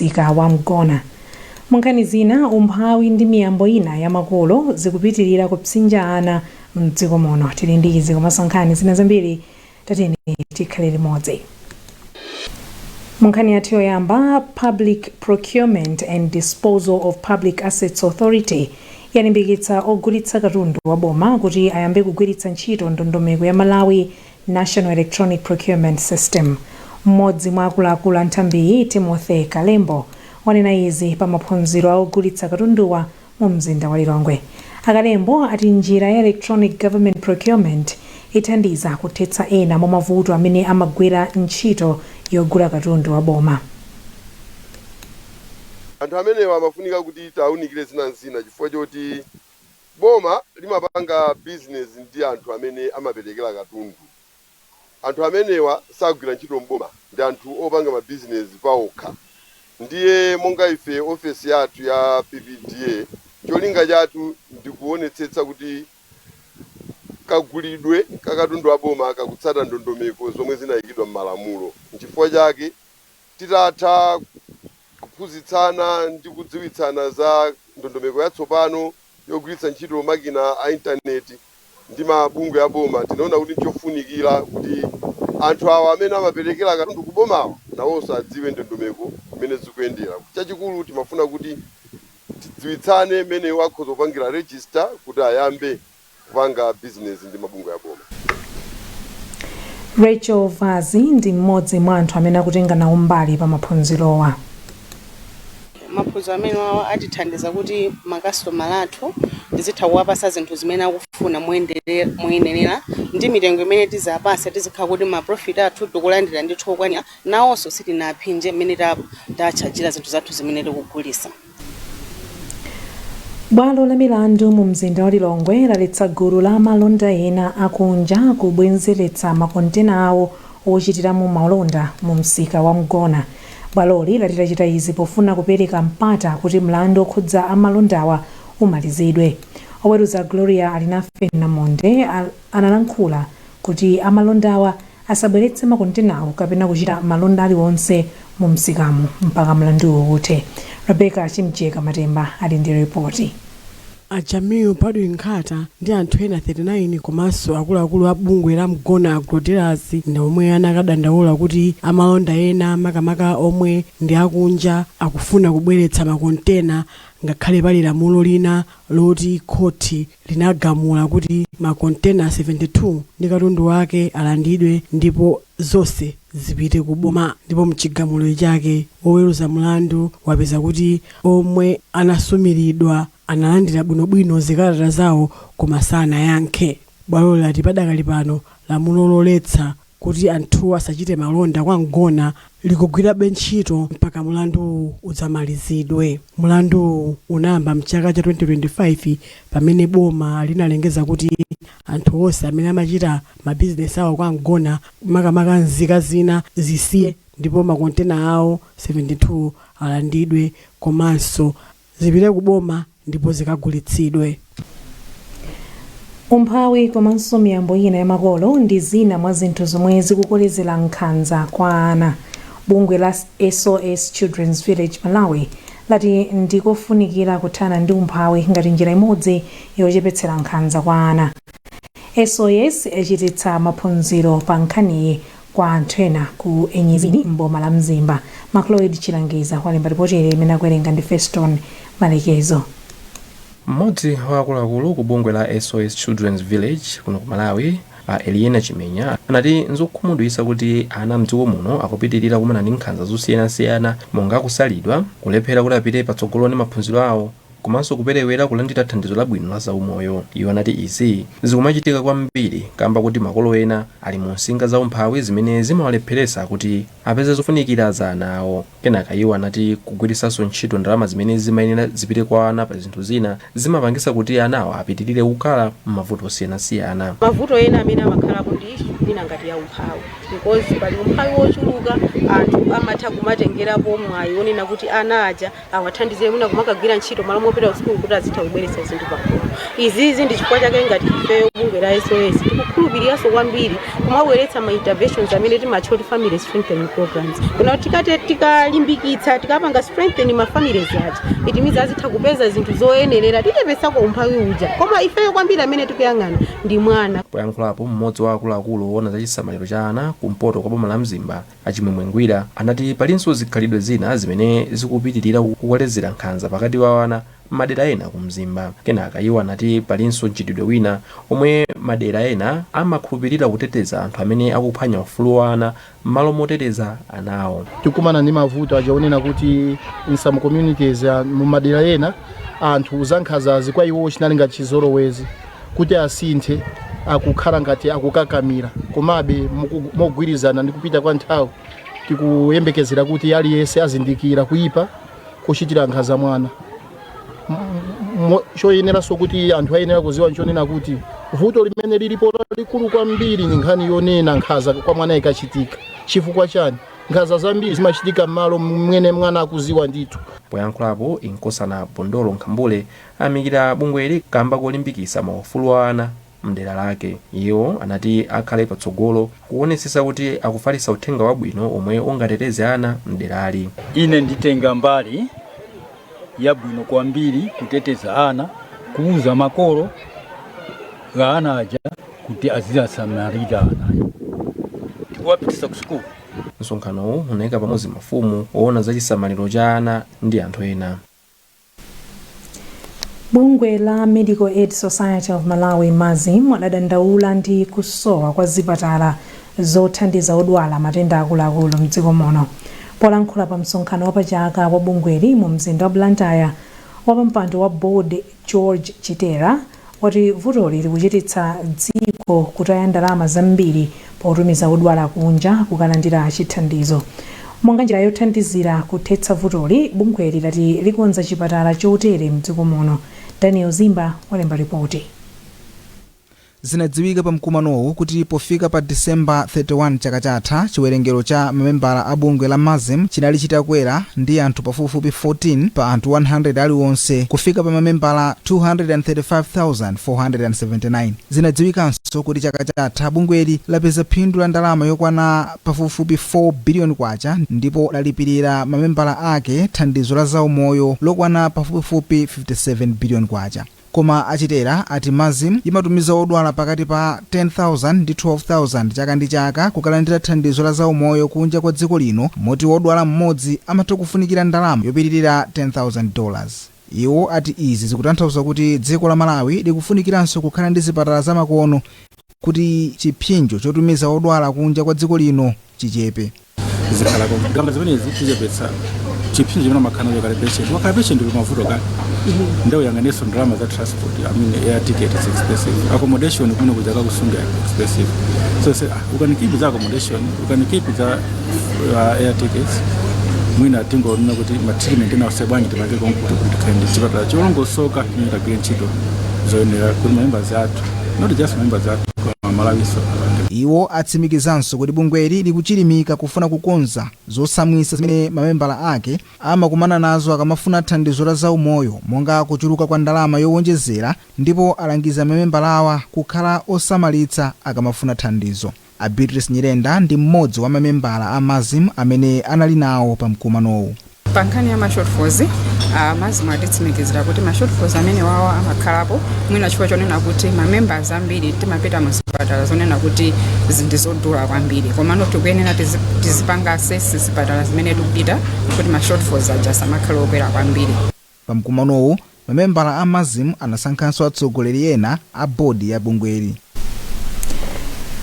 Msika wa Mgona. Munkhani zina, umphawi ndi miyambo ina ya makolo zikupitirira kupsinja ana mdziko muno. Tili ndi izi komanso nkhani zina zambiri, tatiyeni tikhale limodzi. Munkhani yathu yoyamba, Public Procurement and Disposal of Public Assets Authority yalimbikitsa ogulitsa katundu wa boma kuti ayambe kugwiritsa ntchito ndondomeko ya Malawi National Electronic Procurement System. Mmodzi mwa akuluakulu a nthambiyi, Timothy Kalembo, wanena izi pa maphunziro a ogulitsa katunduwa mu mzinda wa Lilongwe. Akalembo ati njira ya electronic government procurement ithandiza kuthetsa ena mwa mavuto amene amagwera ntchito yogula katundu wa boma. Anthu amenewa amafunika kuti tawunikire zinazina, chifukwa choti boma limapanga business ndi anthu amene amaperekera katundu. Anthu amenewa sagwira ntchito mboma, ndi anthu opanga mabizinesi paokha. Ndiye monga ife ofesi yathu ya PPDA, cholinga chathu ndikuonetsetsa kuti kagulidwe kakatundu aboma kakutsata ndondomeko zomwe zinayikidwa m'malamulo. Nchifukwa chake titatha kuphunzitsana ndi kudziwitsana za ndondomeko yatsopano yogwiritsa ntchito makina a intaneti ndi mabungwe aboma, tinaona kuti nchofunikira kuti anthu awa amene amaperekera katundu kubomawa nawonso adziwe ndondomeko imene zikuyendera. Chachikulu timafuna kuti tidziwitsane mmene akhoza kupangira register kuti ayambe kupanga business ndi mabungwe aboma. Rachel Vazi ndi mmodzi mwa anthu amene akutenga nawo mbali pa maphunzirowa. Maphunziro amene wawa atithandiza kuti makasitomala athu tizitha kuwapasa zinthu zimene akufuna moyenerera ndi mitengo imene tizapasa, tizikhala kuti ma profit athu tikulandira ndithu okwanira, nawonso sitinaphinje mmene tachajira zinthu zathu zimene tikugulisa. Bwalo la milandu mu mzinda wa Lilongwe laletsa gulu la malonda ena akunja kubwezeretsa makontena awo ochitiramo malonda mu msika wa Mgona. Bwaloli lati lachita izi pofuna kupereka mpata kuti mlandu okhudza amalondawa umalizidwe. Oweruza Gloria Alinafe Namonde analankhula kuti amalondawa asabweretse makontenawo kapena kuchita malonda aliwonse mu msikamo mpaka mlanduwo uthe. Rebecca Chimjeka Matemba ali ndi ripoti. A Jamil Padwin Nkhata ndi anthu ena 39 komanso akuluakulu a bungwe la Mgona Agro-Dealers ndi omwe anakadandaula kuti amalonda ena, makamaka omwe ndi akunja, akufuna kubweretsa makontena ngakhale pali lamulo lina loti khoti linagamula kuti makontena 72 ndi katundu wake alandidwe ndipo zonse zipite ku boma. Ndipo mchigamulo chake woweruza mlandu wapeza kuti omwe anasumiridwa analandira bwinobwino zikalata zawo koma sanayankhe. Bwalo lati padakali pano lamulo loletsa kuti anthu asachite malonda kwa Mgona likugwirabe ntchito mpaka mlanduwu udzamalizidwe. Mlanduwu unayamba mchaka cha 2025 pamene boma linalengeza kuti anthu onse amene amachita mabizinesi awo kwa Mgona, makamaka nzika zina, zisiye ndipo makontena awo 72 alandidwe komanso zipite ku boma ndipo zikagulitsidwe. Umphawi komanso miyambo ina ya makolo ndi zina mwa zinthu zomwe zikukolezera nkhanza kwa ana. Bungwe la SOS Children's Village Malawi lati ndikofunikira kuthana ndi umphawi ngati njira imodzi yochepetsera nkhanza kwa ana. SOS yachititsa maphunziro pa nkhaniyi kwa anthu ena ku Enyezini m'boma la Mzimba. Macloyd Chilangiza walemba ripoti ili imene akuwerenga ndi Feston Malekezo. Mmodzi wa akuluakulu ku bungwe la SOS Children's Village kuno ku Malawi, a Eliena Chimenya, anati nzokhumudwitsa kuti ana mdziko muno akupitirira kumana ndi nkhanza zosiyanasiyana monga kusalidwa, kulephera kuti apite patsogolo ndi maphunziro awo komanso kuperewera kulandira thandizo labwino la zaumoyo. Iwo anati izi zikumachitika kwambiri kamba kuti makolo ena ali mu nsinga za umphawi zimene zimawalepheretsa kuti apeze zofunikira za ana awo. Kenaka iwo anati kugwiritsanso ntchito ndalama zimene zimayenera zipite kwa ana pa zinthu zina zimapangisa kuti anawa apitirire kukhala m'mavuto osiyanasiyana. Mavuto ena amene amakhalapo ndi mwina ngati ya umphawi, because pali umphawi wochuluka. Anthu amatha kumatengerapo mwayi wonena kuti ana aja awathandizire mwina kumakagwira ntchito malo mopita kusukulu kuti azitha kubweretsa zinthu pakhomo. Izizi ndi chifukwa chake ngati ifeyo bungwe la SOS tikukhulupiriranso kwambiri kumabweretsa ma interventions amene timatcha kuti family strengthening programs, kuna tikate tikalimbikitsa, tikapanga strengthen ma families aja, it means azitha kupeza zinthu zoyenerera, tichepetsako umphawi uja. Koma ifeyo kwambiri amene tikuyang'ana ndi mwana. Poyankhulapo, mmodzi wa akuluakulu owona za chisamaliro cha ana kumpoto kwa boma la Mzimba, Achimwemwe Ngwira, anati palinso zikhalidwe zina zimene zikupitirira kukolezera nkhanza pakati pa ana madera ena ku Mzimba. Kenaka iwo anati palinso mchitidwe wina omwe madera ena amakhulupirira kuteteza anthu amene akuphwanya ufulu wa ana m'malo moteteza anawo. Tikumana ndi mavuto achaonena kuti in some communities, mu madera ena, anthu zankhanzazi kwa iwo chinali ngati chizolowezi. Kuti asinthe akukhala ngati akukakamira. Komabe mogwirizana ndi kupita kwa nthawi, tikuyembekezera kuti aliyense azindikira kuyipa kuchitira nkhanza mwana. Choyeneranso kuti anthu ayenera kuziwa nchonena kuti vuto limene lilipo lalikulu kwambiri ni nkhani yonena nkhanza kwa mwana ikachitika. Chifukwa chani? Nkhanza zambiri zimachitika m'malo mwene mwana akuziwa ndithu. Poyankhulapo, Inkosana Bondolo Nkhambule ayamikira bungweli kamba kolimbikitsa maufulu wa ana mdera lake. Iwo anati akhale patsogolo kuonetsetsa kuti akufalitsa uthenga wabwino omwe ungateteze ana mderali. Ine nditenga mbali yabwino kwambiri kuteteza ana, kuuza makolo ga ana aja kuti azizasamalira ana tikuwapitisa ku sukulu. Msonkhanowu unayika pamodzi mafumu, oona za chisamaliro cha ana ndi anthu ena. Bungwe la Medical Aid Society of Malawi, MASM, adadandaula ndi kusowa kwa zipatala zothandiza odwala matenda akuluakulu mdziko muno. Polankhula pa msonkhano wapachaka wa bungweli mu mzinda wa Blantyre, wapampando wa board George Chitera wati vutoli likuchititsa dziko kutaya ndalama zambiri potumiza odwala kunja kukalandira chithandizo. Monga njira yothandizira kuthetsa vutoli, bungweli lati likonza chipatala chotere mdziko muno. Daniel Zimba walemba ripoti. Zinadziwika pa mkumanowu kuti pofika pa Disemba 31 chaka chatha, chiwerengero cha mamembala a bungwe la MASM chinali chitakwera ndi anthu pafupifupi 14 pa anthu 100 aliwonse, kufika pa mamembala 235,479. Zinadziwikanso kuti chaka chatha bungweli lapeza phindu la ndalama yokwana pafupifupi 4 biliyoni kwacha, ndipo lalipirira mamembala ake thandizo la zaumoyo lokwana pafupifupi 57 biliyoni kwacha. Koma Achitera ati MASM imatumiza odwala pakati pa 10,000 ndi 12,000 chaka ndi chaka kukalandira thandizo la zaumoyo kunja kwa dziko lino, moti wodwala mmodzi amatha kufunikira ndalama yopitirira $10,000. Iwo ati izi zikutanthauza kuti dziko la Malawi likufunikiranso kukhala ndi zipatala zamakono kuti chipsinjo chotumiza odwala kunja kwa dziko lino chichepe. Zikhalako gamba zimenezi tichepetsa chipsinjo chimene amakhala nacho kale patient. Wakhala patient uli mavuto kale, nde uyang'anenso ndalama za transport, I mean, air ticket is expensive, accommodation kumene kuja kakusunga expensive. So say, ah, you can keep the accommodation, you can keep the air tickets, mwina tingonena kuti ma treatment ena ose bwanji tipange konkuti kuti tikhale ndi chipatala cholongosoka chimene tagwire ntchito zoyenera kuti members athu, not just members athu, koma Malawiso apange. Iwo atsimikizanso kuti bungweli likuchilimika kufuna kukonza zosamwisa zimene mamembala ake amakumana nazo akamafuna thandizo la zaumoyo, monga kuchuluka kwa ndalama yowonjezera, ndipo alangiza mamembala awa kukhala osamalitsa akamafuna thandizo. A Beatrice Nyirenda ndi mmodzi wa mamembala a MASM amene anali nawo pa mkumanowu. Pa nkhani ya ma shortfalls, MASM atitsimikizira kuti ma shortfalls amene wawo amakhalapo mwina chifukwa chonena kuti ma members ambiri timapita mu zipatala zonena kuti ndi zodula kwambiri. Komano tikuyenera tizipanga assess zipatala zimene tikupita kuti ma shortfalls aja samakhale okwera kwambiri. Pa mkumanowu, mamembala a MASM anasankhanso atsogoleri ena a bodi ya bungweli.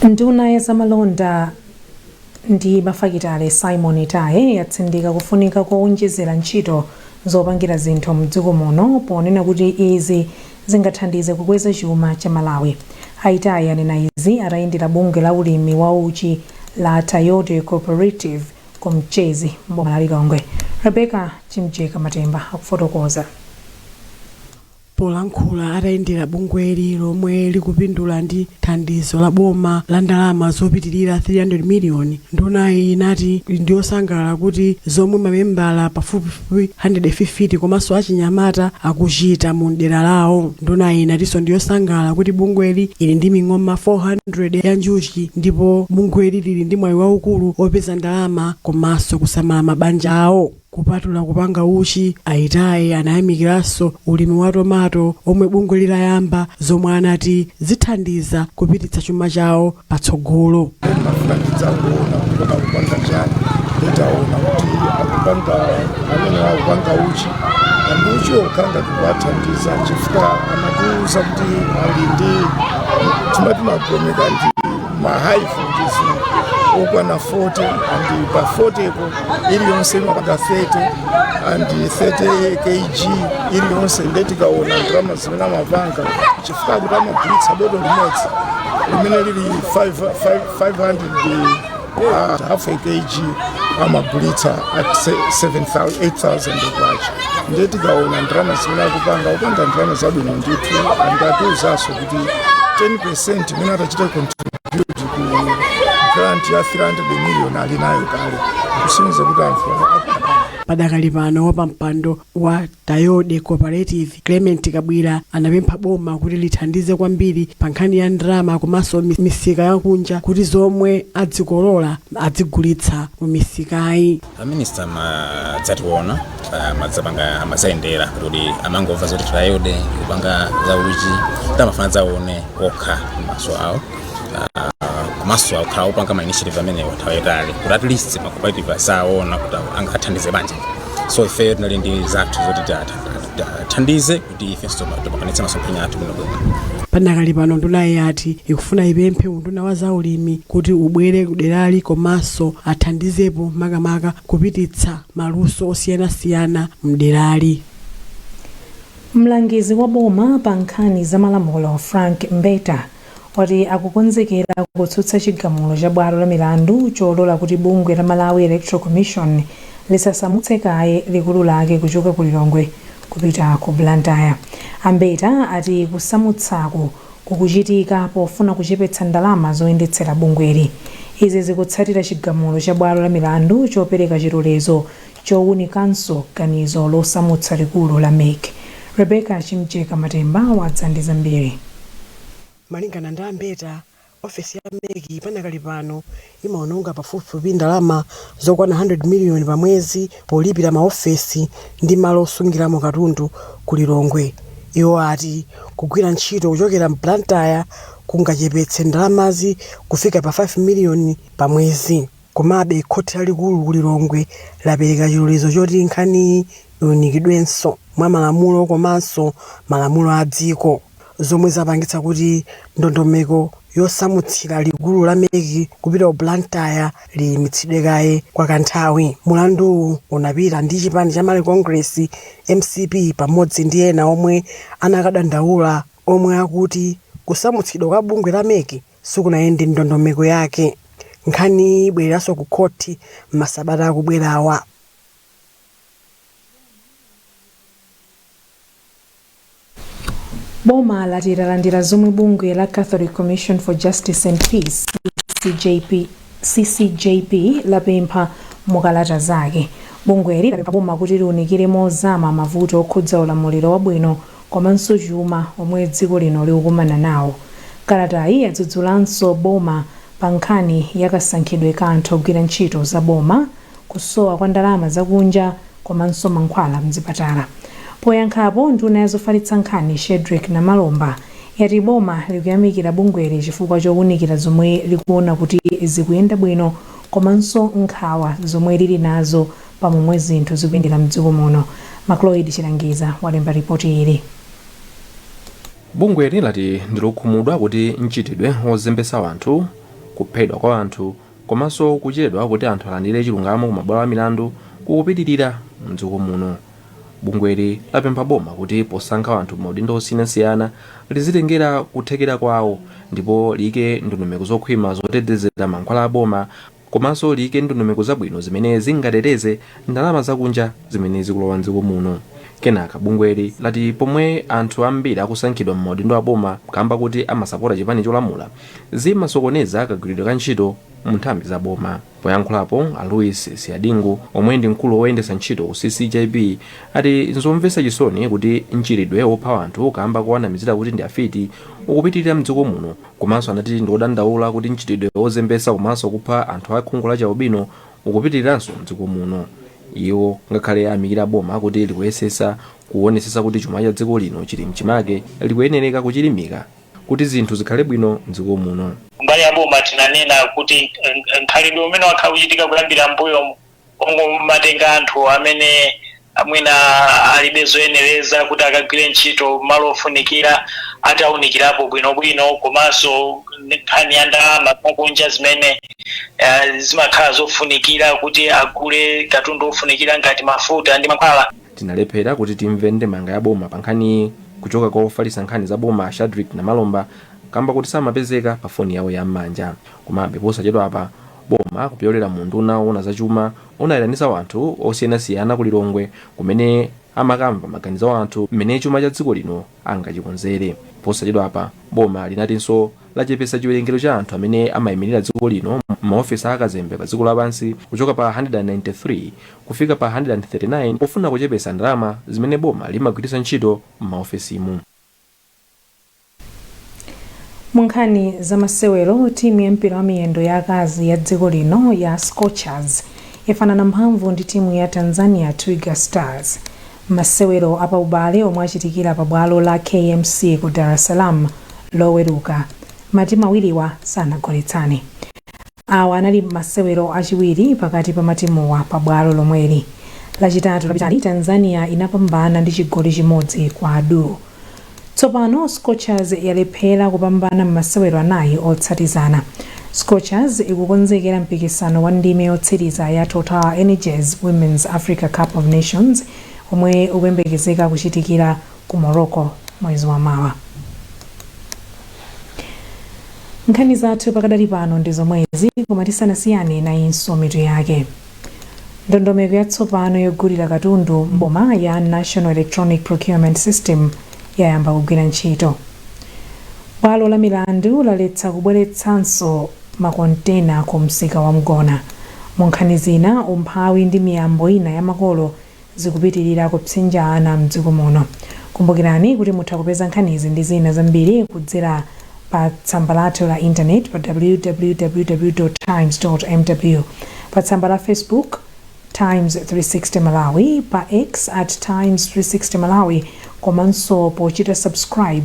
Nduna ya zamalonda ndi mafakitale Simon Itaye yatsindika kufunika kowonjezera ntchito zopangira zinthu mdziko muno, ponena kuti izi zingathandize kukweza chuma cha Malawi. Aitaye anena izi atayendera bungwe la ulimi wa uchi la Toyota Cooperative ku Mchezi, mboma la Lilongwe. Rebecca Chimjeka Matemba akufotokoza. Polankhula atayendera bungweli lomwe likupindula ndi thandizo la boma la ndalama zopitirira 300 miliyoni, ndunayi inati ndiyosangalala kuti zomwe mamembala pafupifupi 150 komanso achinyamata akuchita mu dera lawo. Ndunayi inatinso ndiyosangalala kuti bungweli ili ndi ming'oma 400 ya njuchi, ndipo bungweli lili ndi mwayi waukulu wopeza ndalama komanso kusamala mabanja awo. Kupatula kupanga uchi, a Itaye anayamikiranso ulimi wa tomato omwe bungwe lilayamba, zomwe anati zithandiza kupititsa chuma chawo patsogolo. Mafuna ndidzangoona kuti kodi akupanga chani. Nditaona kuti akupanga, amene akupanga uchi, and uchi okhala ngati kuwathandiza, chifukwa amatiuza kuti ali ndi timati magomeka ndi ma hive ndizi okwana 40, and pa 40 po iliyonse imapanga 30 and 30 kg iliyonse. Ndetikaona ndalama zimene amapanga, chifukwa kuti amagulitsa bodo limodzi limene lili 500, half a kg amagulitsa at 7000, 8000 kwacha. Ndiye tikaona ndalama zimene akupanga, akupanga ndalama zabwino ndithu. Andatiuzanso kuti 10% imene atachita contribute ku grant ya 300 million ali nayo kale, kusonyeza kuti anthu Padakali pano, wapampando wa Tayode Cooperative, Clement Kabwira, anapempha boma kuti lithandize kwambiri pa nkhani ya ndalama komanso misika yakunja, kuti zomwe adzikolola adzigulitsa mu misikayi. A minister madzationa, madzapanga, amadzayendera kuti amangomva zoti Tayode kupanga za uchi, kuti amafuna dzaone okha maso awo. Komanso akhala opanga ma initiative amenewo nthawi yayitali, kuti at least ma cooperative asaona kuti angathandize bwanji. So ifeyo tinali ndi zathu zoti tithandize kuti ifenso tipambanitse masomphenya athu bwinobwino. Panakali pano, ndunayi yati ikufuna ipemphe unduna wa zaulimi kuti ubwere kuderali komanso athandizepo, makamaka kupititsa maluso osiyanasiyana mderali. Mlangizi wa boma pa nkhani za malamulo, Frank Mbeta, wati akukonzekera kutsutsa chigamulo cha bwalo la milandu cholola kuti bungwe la Malawi Electoral Commission lisasamutse kaye likulu lake kuchoka ku Lilongwe kupita ku Blantyre. A Mbeta ati kusamutsaku kukuchitika pofuna kuchepetsa ndalama zoyendetsera bungweli. Izi zikutsatira chigamulo cha bwalo la milandu chopereka chilolezo chowunikanso ganizo losamutsa likulu la MEC. Rebecca Chimjeka Matemba wadza ndi zambiri. Malingana ndi a Mbeta, ofesi ya MEC panakali pano imaononga pafupifupi ndalama zokwana 100 miliyoni pa mwezi polipira maofesi ndi malo osungiramo katundu ku Lilongwe. Iwo ati kugwira ntchito kuchokera m'Blantyre kungachepetse ndalamazi kufika pa 5 miliyoni pa mwezi. Komabe, khoti lalikulu ku Lilongwe lapereka chilolezo choti nkhaniyi iwunikidwenso mwa malamulo komanso malamulo a dziko, zomwe zapangitsa kuti ndondomeko yosamutsira likulu la MEC kupita ku Blantyre liyimitsidwe kaye kwa kanthawi. Mulanduwu unapita ndi chipani cha Malawi Congress, MCP, pamodzi ndi ena omwe anakadandaula, omwe akuti kusamutsidwa kwa bungwe la MEC sikunayende ndondomeko yake. Nkhaniyi ibwereranso ku khoti m'masabata akubwerawa. Boma lati lalandira zomwe bungwe la Catholic Commission for Justice and Peace, CCJP, CCJP lapempha mukalata zake. Bungweli lapempha boma kuti liunikire mozama mavuto okhudza ulamuliro wabwino komanso chuma omwe dziko lino likukumana nawo. Kalatayi yadzudzulanso boma pa nkhani ya kasankhidwe ka anthu ogwira ntchito za boma, kusowa kwa ndalama zakunja komanso mankhwala mzipatala. Poyankhapo, nduna ya zofalitsa nkhani, Shadric Namalomba, yati boma likuyamikira bungweli chifukwa chowunikira zomwe likuona kuti zikuyenda bwino komanso nkhawa zomwe lili nazo pa momwe zinthu zikuyendera mdziko muno. Macloyd Chilangiza walemba ripoti ili. Bungweli lati ndilokhumudwa kuti mchitidwe wozembetsa anthu, kuphedwa kwa anthu komanso kuchedwa kuti anthu alandire chilungamo ku mabwalo a milandu kukupitirira mdziko muno. Bungweli lapempha boma kuti posankha anthu maudindo osiyanasiyana lizitengera kuthekera kwawo, ndipo liyike ndondomeko zokhwima zotetezera mankhwala a boma, komanso liyike ndondomeko zabwino zimene zingateteze ndalama zakunja zimene zikulowa mdziko muno. Kenaka bungweli lati pomwe anthu ambiri akusankhidwa m'maudindo aboma kamba kuti amasapota chipani cholamula, zimasokoneza kagwiridwe ka ntchito mu nthambi za boma. Poyankhulapo, a Louis Siadingu, omwe ndi mkulu woyendetsa ntchito ku CCJP, ati nzomvetsa chisoni kuti mchitidwe wopha anthu kamba kowanamizira kuti ndi afiti ukupitirira mdziko muno. Komanso anati ndi odandaula kuti mchitidwe wozembetsa komanso kupha anthu a khungu la chialubino ukupitiriranso mdziko muno. Iwo ngakhale ayamikira boma kuti likuyesesa kuonesesa kuti chuma cha dziko lino chili mchimake, likuyenereka kuchilimika kuti zinthu zikhale bwino mdziko muno. Mbali ya boma tinanena kuti mkhalidwe umene wakhala kuchitika kuyambira mbuyo ongomatenga anthu amene mwina alibe zoyenereza kuti akagwire ntchito malo ofunikira, atawunikirapo bwinobwino, komanso nkhani ya ndalama zakunja zimene zimakhala zofunikira kuti agule katundu ofunikira ngati mafuta ndi mankhwala. Tinalephera kuti timve ndemanga ya boma pa nkhani kuchoka kwa ofalitsa nkhani za boma Shadrick Namalomba kamba kuti samapezeka pa foni yawo yam'manja. Komabe posachedwa apa, boma kupyolera mu unduna woona zachuma unayitanitsa anthu osiyanasiyana ku Lilongwe, kumene amakamva maganizo a anthu mmene chuma cha dziko lino angachikonzere. Posachedwa apa, boma linatinso lachepetsa chiwerengero cha anthu amene amayimirira dziko lino m'maofesi a akazembe pa dziko lapansi kuchoka pa 193 kufika pa 139, pofuna kuchepetsa ndalama zimene boma limagwiritsa ntchito m'maofesimu. Mu nkhani za masewero, timu ya mpira wa miyendo ya akazi ya dziko lino ya Scorchers yafanana mphamvu ndi timu ya Tanzania Twiga Stars masewero apaubale omwe achitikira pa bwalo la KMC ku Dar es Salaam Loweruka. Matimu awiriwa sanagoletsane. Awa anali masewero achiwiri pakati pa matimuwa pa bwalo lomweli. Lachitatu lapitali, Tanzania inapambana ndi chigoli 1-2. Tsopano Scorchers yalephera kupambana m'masewero anayi otsatizana. Scorchers ikukonzekera mpikisano wa ndime yotsiriza ya Total Energies Women's Africa Cup of Nations omwe ukuyembekezeka kuchitikira ku Morocco mwezi wa mawa. Nkhani zathu pakadali pano ndi zomwezi, koma tisanasiyane, nayinso mitu yake. Ndondomeko yatsopano yogulira katundu mboma ya National Electronic Procurement System yayamba kugwira ntchito. Bwalo la milandu laletsa kubweretsanso makontena ku msika wa Mgona. Mu nkhani zina, umphawi ndi miyambo ina ya makolo zikupitirira kupsinja ana mdziko muno. Kumbukirani kuti mutha kupeza nkhanizi ndi zina zambiri kudzera pa tsamba lathu la intaneti pa www times mw, pa tsamba la Facebook Times 360 Malawi, pa X at Times 360 Malawi, komanso pochita subscribe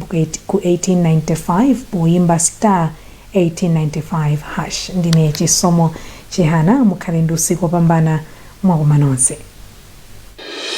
ku 1895 poyimba star 1895 hash. Ndine Chisomo Chihana, mukhale ndi usiku wopambana, mwakoma nonse.